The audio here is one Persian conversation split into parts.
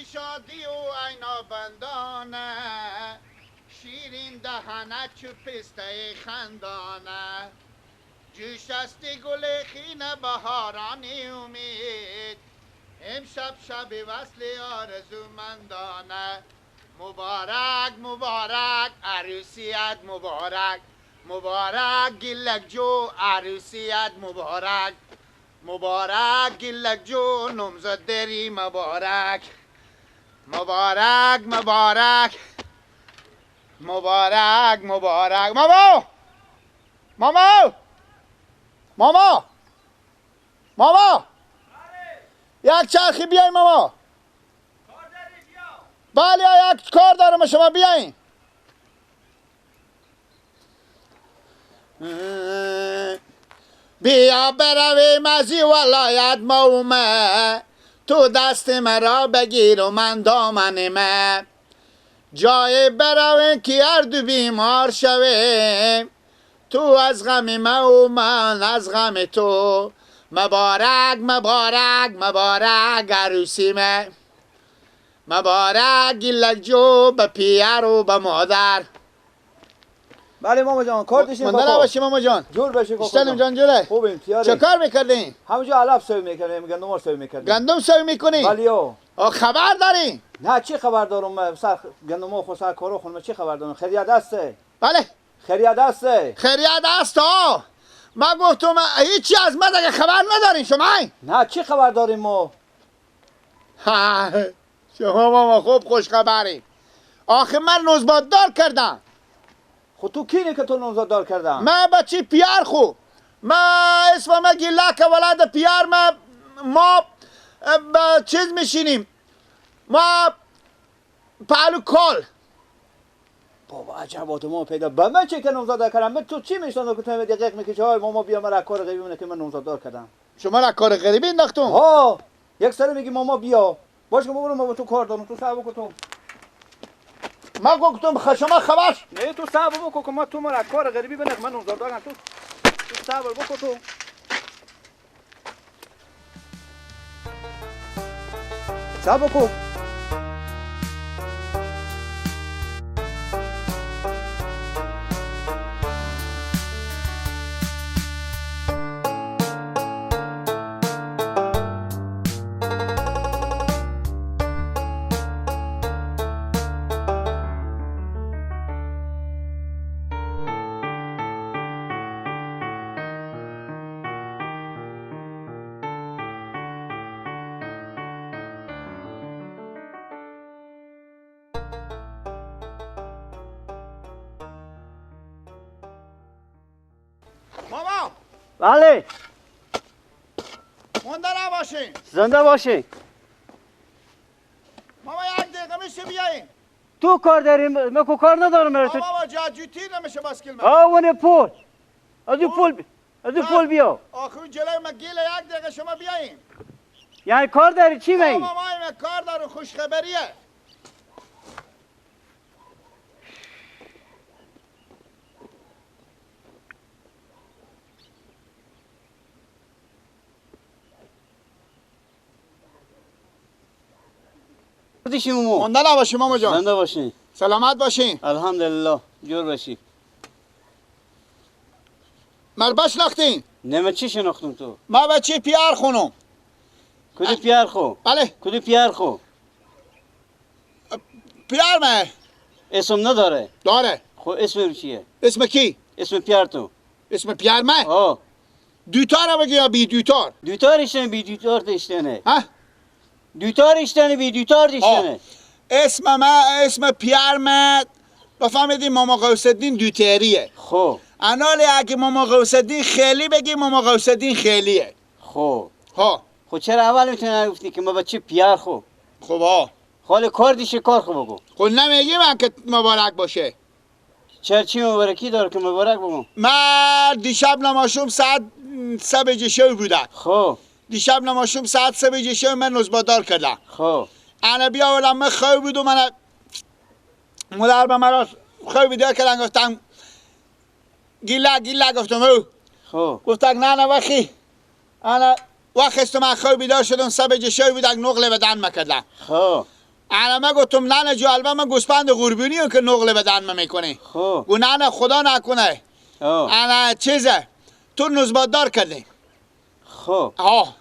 شادی و اینا بندانه، شیرین دهنه چو پسته خندانه، جوش است گل خینه بهاران امید، امشب شب وصل آرزومندانه. مبارک مبارک عروسیت مبارک، مبارک گلک جو عروسیت مبارک، مبارک گلک جو نمزد دری مبارک، مبارک مبارک مبارک مبارک. ماما ماما ماما ماما یک چرخی بیای ماما. بله یک کار دارم شما بیاین. بیا برویم از این ولایت مومه، تو دست مرا بگیر و من دامن مه، جای برویم که هر دو بیمار شویم، تو از غم ما و من از غم تو. مبارک مبارک مبارک عروسی مه، مبارک گلک جو به پیر و به مادر. بله ماما جان کار داشتیم. مونده نباشی ماما جان. جور بشه کاکا. اشتنم جان جوره. خوبیم تیاریم. چه کار میکردین؟ همونجا علف سوی میکردیم، گندم سوی میکردیم. گندم سوی میکنی؟ بله یو. خبر داری؟ نه چی خبر دارم؟ سر گندم خو سر کارو خونم چی خبر دارم؟ خیریت هسته. بله. خیریت هسته. خیریت است ها. ما گفتم هیچی از ما دیگه خبر ندارین شما؟ نه چی خبر داریم ما؟ ها شما ماما خوب خوش خبری. آخه من نوزباددار کردم. خب تو کینی که تو نوزاددار کردم؟ من بچه پیار خو، من اسم من گیلک ولد پیار، ما با چیز میشینیم، ما پهلو کال. بابا عجب آدم پیدا به من چه که نوزاددار کردم؟ من تو چی میشنم که تو دقیق میکشی های ماما بیا من کار غریبی مونه که من نوزاددار کردم. شما را کار غریبی انداختم؟ ها یک سر میگی ماما بیا باش که بابا ما تو کار دارم، تو صبر کن. تو ما گفتم شما خبر نه تو صبر بکن که ما تو مرا کار غریبی بنخ من نوزاددار کردم. تو صبر بکن تو. صبر کن. ماما. بله. مونده نباشین. زنده باشین. ماما یک دقیقه میشه بیاین؟ تو کار داریم، من کو کار ندارم. ماما جاجوتی نمیشه باسکل من. آ پول. از پول از پول بیا. آخه جلوی من گیل یک دقیقه شما بیاین. یعنی کار داری چی می؟ ماما من کار دارم، خوش خبریه. مونده نباشی ماما جان. زنده باشین. سلامت باشین. الحمدلله جور باشی. مر بشناختین؟ نه من چی شناختم تو؟ ما بچه پیار خونم. کدی پیار خو؟ بله. کدی پیار خو؟ پیار من اسم نداره. داره. خب اسم چیه؟ اسم کی؟ اسم پیار تو. اسم پیار من؟ آه. دوتار بگی یا بی دوتار؟ دوتار اشتنه بی دوتار اشتنه. ها؟ دوتار اشتنه بی دوتار اشتنه. اسم من اسم پیار من بفهمیدی ماما غوث‌الدین دوتاریه. خب انالی اگه ماما غوث‌الدین خیلی بگی ماما غوث‌الدین خیلیه. خب ها خب چرا اول میتونی نگفتی که ما بچه پیار خو؟ خب ها خاله کار دیشه کار خو بگو. خب نمیگی من که مبارک باشه. چرا چی مبارکی داره که مبارک بگم؟ من دیشب نماشوم ساعت 3 بجه شب بوده. خب دیشب نماشوم ساعت 3 بجه شب من نزبادار کردم. خب انا بیاوردم من خواب بود و من مادر به مرا خواب بیدار کردن گفتم گیلا گیلا گفتم او. خب گفتم نه نه وخی انا وقت من خواب بیدار شدم 3 بجه شب بود نقل بدن مکردم. خب الان گفتم نه جالبه من گوسفند قربونی که نقل بدن من میکنه. خب گو نه خدا نکنه. انا چیزه تو نوزباددار کردی. خب ها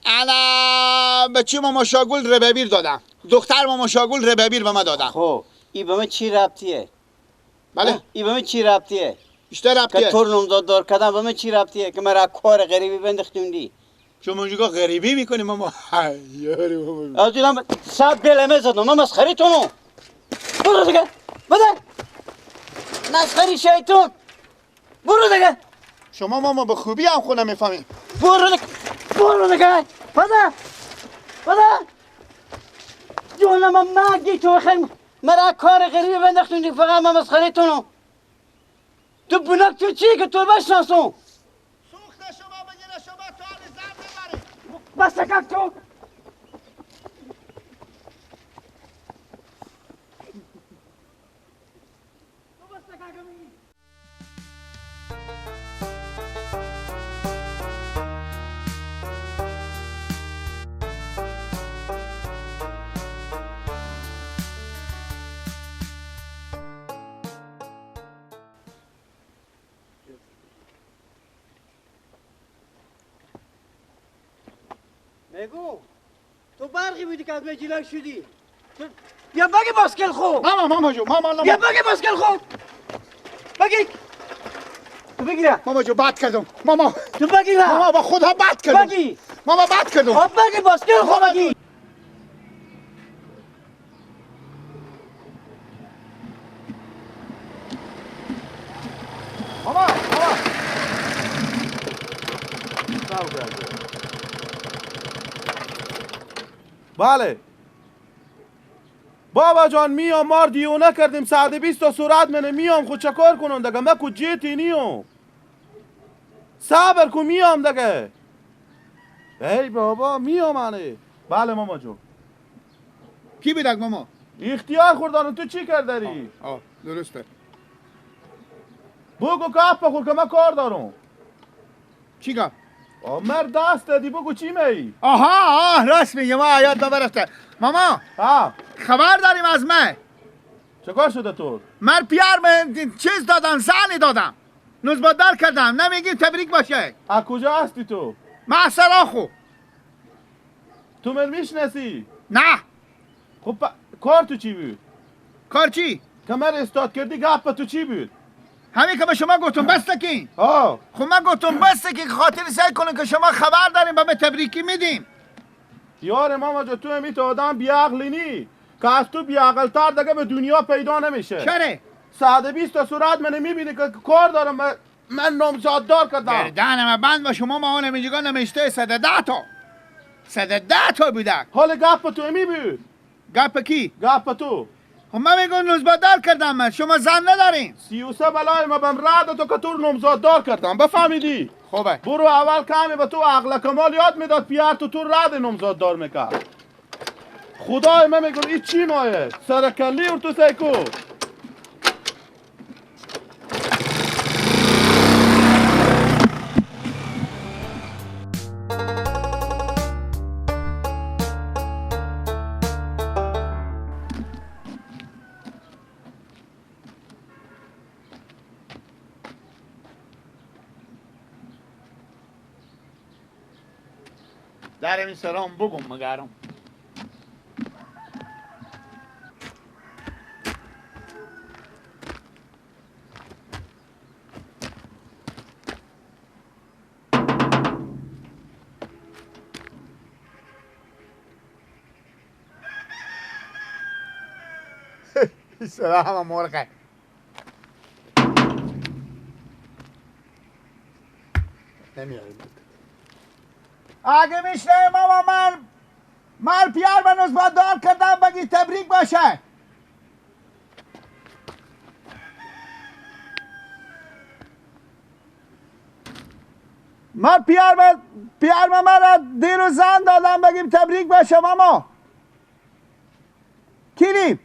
انا بچه ماما شاگل رببیر دادم. دختر ماما شاگل رببیر به من دادم. خب ای به من چی ربطیه؟ بله ای به من چی ربطیه؟ بیشتر ربطیه که تو نامزاد دار کردم به من چی ربطیه که مرا کار غریبی بندختوندی؟ شما اونجا غریبی میکنی ماما. یاری ماما از دیدم صد بلمه زدم من مسخری تونو. برو دیگه بده مسخری شیطون. برو دیگه. شما ماما به خوبی هم خونه میفهمی. برو دیگه برو دیگه بده بده جونم مگی تو خیر مرا کار غریبی بندختوندی فقط من مسخری تونو. تو بناک تو چی که تو بشناسم؟ سوخته شما بگیره شما تو حال زن ببری. بس کک تو. بگو تو برقی بودی که از من جیلک شدی. بیا بگی باسکل خو. ماما ماما جو ماما بیا بگی باسکل خو. بگی تو بگیره. ماما جو بد کردم ماما. تو بگیره. ماما با خدا بد کردم. بگی ماما بد کردم. آب بگی باسکل خو بگی. ماما ماما بله بابا جان میام مار دیونه کردیم 120 تا سرعت منه میام. خود چکار کنم دیگه من کو جیتی نیام. صبر کو میام دیگه. ای بابا میام منه. بله ماما جون. کی بیدک ماما؟ اختیار خوردانم تو چی کردی؟ آه درسته. بگو کپ بخور که من کار دارم. چی گفت؟ مر دست دادی بگو چی می؟ آها آه راست میگه ما یاد برفته. ماما ها خبر داریم از من. چه شده تو؟ من پیار من چیز دادم زنی دادم نوزبادار کردم. نمیگی تبریک باشه. از کجا هستی تو؟ من از سراخو. تو من میشناسی؟ نه. خب کار تو چی بود؟ کار چی؟ که من استاد کردی گپ تو چی بود؟ همین که به شما گفتم بس کی. آه خب من گفتم بس کی خاطر سعی کنن که شما خبر داریم به تبریکی میدیم. یار ماما جو تو همی تو آدم بیعقلی نی که از تو بیعقل‌تر دیگه به دنیا پیدا نمیشه. چرا؟ 120 تا سرعت من میبینی که کار دارم. من نامزاددار کردم. گردن من بند با شما ما اون اینجا نمیشته 110 تا 110 تا بوده. حال گپ تو همی بود. گپ کی؟ گپ تو. خب من میگم نوزبادار کردم من. شما زن ندارین. 33 بلای ما بم رد تو که تو نامزاددار کردم بفهمیدی؟ خوبه برو اول کمی به تو عقل کمال یاد میداد پیار تو تو رد نامزاددار میکرد. خدای من میگم این چی مایه سرکلی اور تو سیکو. در این سلام بگم مگرم. سلام مرغه. نمیاد. اگه میشه ماما من پیار من نوزبادار کردم بگی تبریک باشه. من پیار من مرا دیرو زن دادم بگیم تبریک باشه ماما. کیریم؟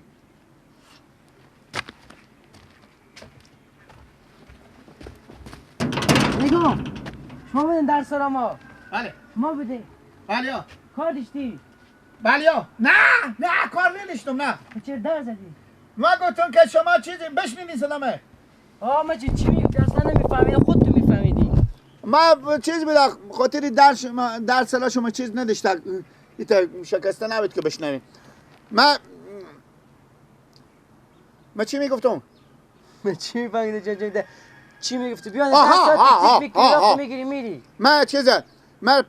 نگاه شما بدین در سراما. بله ما بده. بله کار داشتی؟ بله نه نه کار نداشتم نه. چرا در زدی؟ ما گفتم که شما چیزی بشنیدی سلامه. آه ما چی میگی اصلا نمیفهمیدم، خودت میفهمیدی. ما چیز بوده خاطر درس در سلا شما چیز نداشت، ایتا شکسته نبود که بشنویم. ما چی میگفتم؟ ما چی میفهمیدی جان جان؟ چی میگفتی؟ بیا آها آها میگیری میری. ما چیزه ما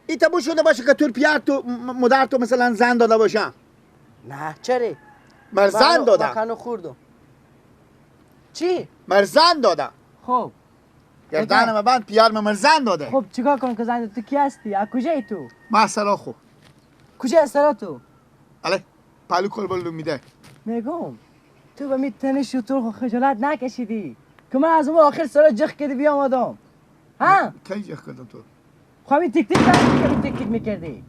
ایتا بو شده باشه که تو پیار تو مادر تو مثلا زن داده باشه. نه چرا؟ مر زن داده. مکانو خوردم. چی؟ مر زن داده. خب گردن ما بند پیار مر زن داده. خب چیکار کنم که زن تو کی هستی؟ از کجایی تو؟ ما سلا خو. کجا سلا تو؟ اله پالو کل بلو میده. میگم تو به میتنی تو خجالت نکشیدی که من از اون آخر سالا جخ کردی بیام آدم. ها؟ کی جخ کردم تو؟ خب این تیک تیک کردی، تیک تیک میکردی.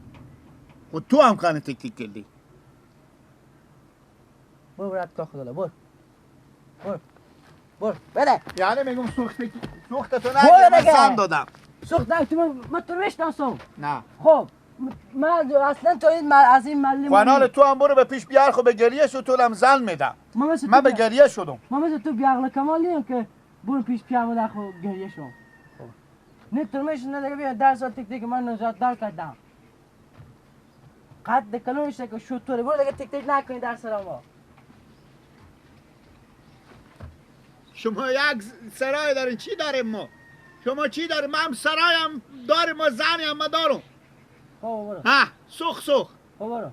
خب تو هم کانه تیک تیک کردی. برو برو تا خدا برو. برو. برو بده. یعنی میگم سوخت تو نه من زن دادم. سوخت نه تو من تو میشناسم. نه. خب من اصلا تو این از این ملی کانال تو هم برو به پیش بیار خب به گریه شو تو هم زن میدم. من به گریه شدم. ما مثل تو بیعقل کمال نیم که برو پیش پیار مادر خو گریه شو. نه تو میشن نه دیگه بیا در سال تک تک من نجات دار کردم. قد کلونش که شو تو برو دیگه تک تک نکنی در سر ما. شما یک سرای دارین چی داریم ما؟ شما چی داریم؟ من هم سرایم داریم و زنی هم ما دارم. خب برو. ها سوخ سوخ. خب برو.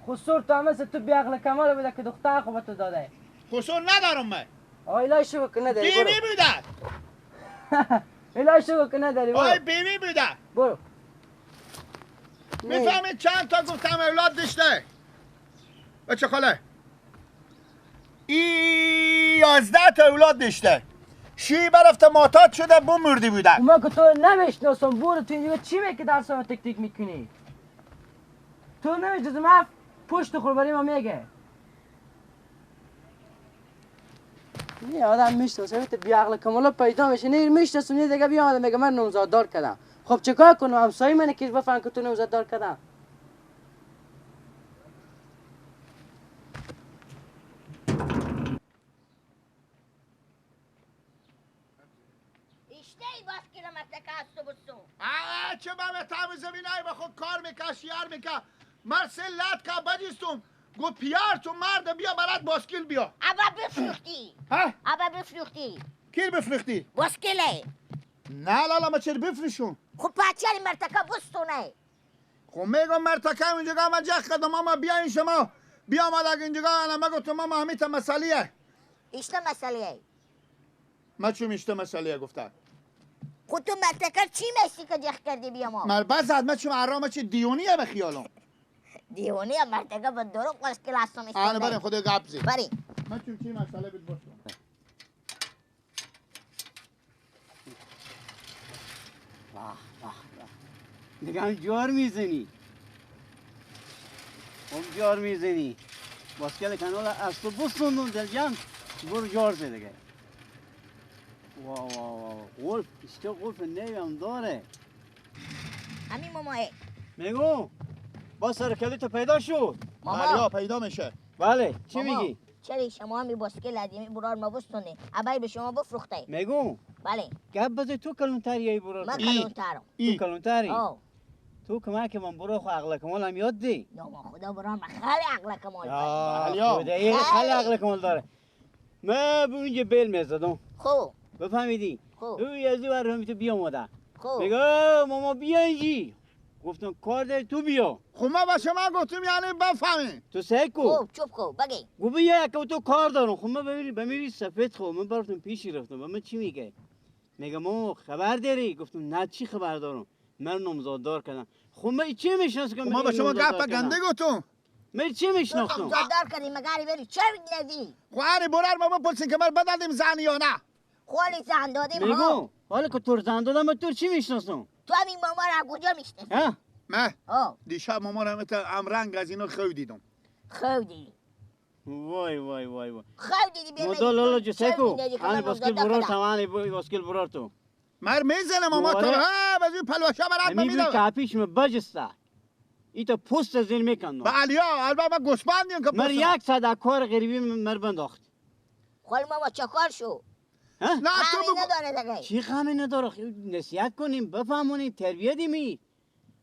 خسور تو هم مثل تو بیعقل کمال بوده که دختر خب تو داده. خسور ندارم من. آی شو که نداری برو. بیوی بوده. الهی شو که نداری برو. آی بیوی بوده. برو. میفهمید چند تا گفتم اولاد داشته؟ بچه خاله. ای 11 تا اولاد داشته. شی برفته ماتات شده بو مردی بوده. ما که تو نمیشناسم برو تو اینجا چی میگی در سر تک تک میکنی؟ تو نمیشناسم من پشت خور برای ما میگه. نه آدم میشناسه تو بیعقل کمالا پیدا میشه. نه میشناسم نه دیگه بیا آدم میگه من نوزاد دار کردم. خب چیکار کنم؟ همسایه منه که بفهم که تو نوزاد دار کردم. چه با تام زمینای با خود کار میکه شیار میکه مرسل لات کا بجستم گو پیار تو مرد بیا برات باسکیل بیا. ابا بفروختی. ها؟ ابا بفروختی. کی بفروختی؟ باسکیله. نه لالا ما چرا بفروشم؟ خب پاچری مرتکا بستونه. خب میگم مرتکا اینجا من جخ کردم ماما بیاین شما بیا مادر اینجا انا مگو تو ماما همیتا مسئله. ایشتا مسئله. ما چون ایشتا مسئله گفته. خود تو مرتکر چی میشی که جخ کردی بیا ما؟ مر بزد من چون عرامه چی دیونیه به خیالم. دیونیه مرتکر به دروغ قرص کلاس میشی. آنه بریم خدا گپ زی. بریم. من چون چی مسئله بود باشم. واه واه واه. دیگه هم جار میزنی. هم جار میزنی. باسکل کنال از تو بسوندم دلجان. برو جار زد دیگه. وا وا وا قلف اشته قلف نیم داره. همین ماماه. میگم با سرکلی تو پیدا شد. ماما پیدا میشه. بله چی میگی؟ چرا شما می باسکل ادیمی برار ما بستونه ابای به شما بفروخته. میگم بله گپ بزن تو کلونتری ای برار. من کلونترم. تو کلونتری؟ تو کمک من برو خو عقل کمال هم یاد دی. نه ما خدا برو من خیلی عقل کمال داره. خیلی عقل کمال داره. من به اونجا بیل میزدم. خب بفهمیدی؟ خب او از ور هم تو بیا اومده. خب میگه ماما بیا اینجی. گفتم کار داری تو بیا. خب ما با شما گفتم یعنی بفهمی. تو سعی کو. خب چوب کو بگی. گفت بیا که تو کار دارم. خب من بمیری سفید. خب من براتون پیشی رفتم. من چی میگه؟ میگه ماما خبر داری؟ گفتم نه چی خبر دارم؟ من نامزاددار کردم. خب من چی میشناسم که ما با شما گپ گنده گفتم. من چی میشناختم؟ نامزاددار کردی مگری بری چه میگی؟ خب آره برار ما بپرسین که من بدادیم زن یا نه. خالی زن دادیم ها. حالا که تو زن دادم من تو چی میشناسم؟ تو همین ماما را کجا میشناسی؟ ها؟ من دیشب ماما را هم رنگ از اینا خوب دیدم. خوب دیدی؟ وای وای وای وای. خوب دیدی بیام. مدل لالا جو سکو. آنی باسکل برار تو، آنی باسکل برار تو. مر میزنه ماما تو ها بزن پلوشا برات میدم. می که پیش من بجسته. ایتا پوست از این میکندم. با علیا البته ما گوسفندیم که مر یک صد کار غریبی مر بنداخت. خال ماما چه کار شو؟ نه تو نداره دیگه. چی غمی نداره؟ نصیحت کنیم بفهمونیم تربیه دیمی.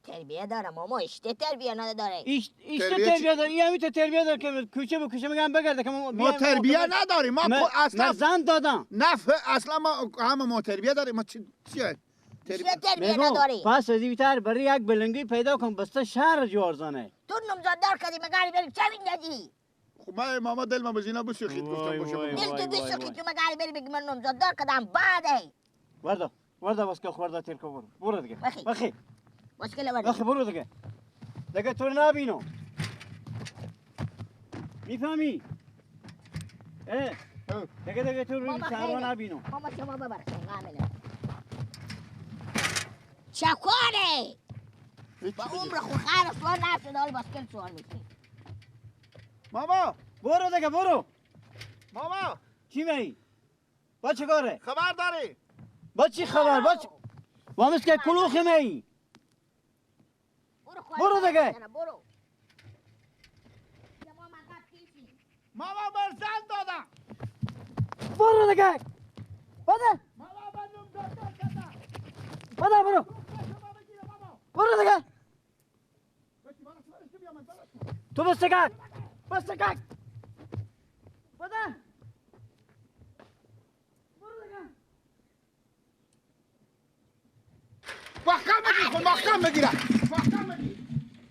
تربیه داره ماما اشته تربیه نداره. اشته تربیه داره. این همی تربیه داره که کوچه به کوچه میگم بگرده که ما تربیه نداریم. ما اصلا زن دادم. نه اصلا ما هم ما تربیه داریم. ما چیه؟ تربیه نداری. پس از بیتر برای یک بلنگی پیدا کن بسته شهر جوارزانه. تو نمزاددار کردی مگاری بری چه میندازی؟ خب من ماما دل من بزینا بسوخید گفتم باشه. دل تو بسوخید تو مگاری بری بگی من نمزاددار کردم بعد. وردا وردا بس که خوردا تیر کو برو برو دیگه. بخی. مشکل وردا. بخی برو دیگه. دیگه تو نبینو. میفهمی؟ دیگه دیگه تو رو شهر نبینو. ماما شما ببر غامله. چکاره با عمر خو خیر سوار نشده حال باسکل سوار میشه. ماما برو دیگه برو. ماما چی می؟ با چه کاره؟ خبر داری؟ با چی خبر؟ با چی؟ با که کلوخ می؟ برو دیگه برو. ماما بر زن دادم. برو دیگه بده. ماما بر نم بده برو برو دیگه. تو بس کن بس کن بده برو دیگه. محکم بگیر محکم بگیرم محکم بگیر.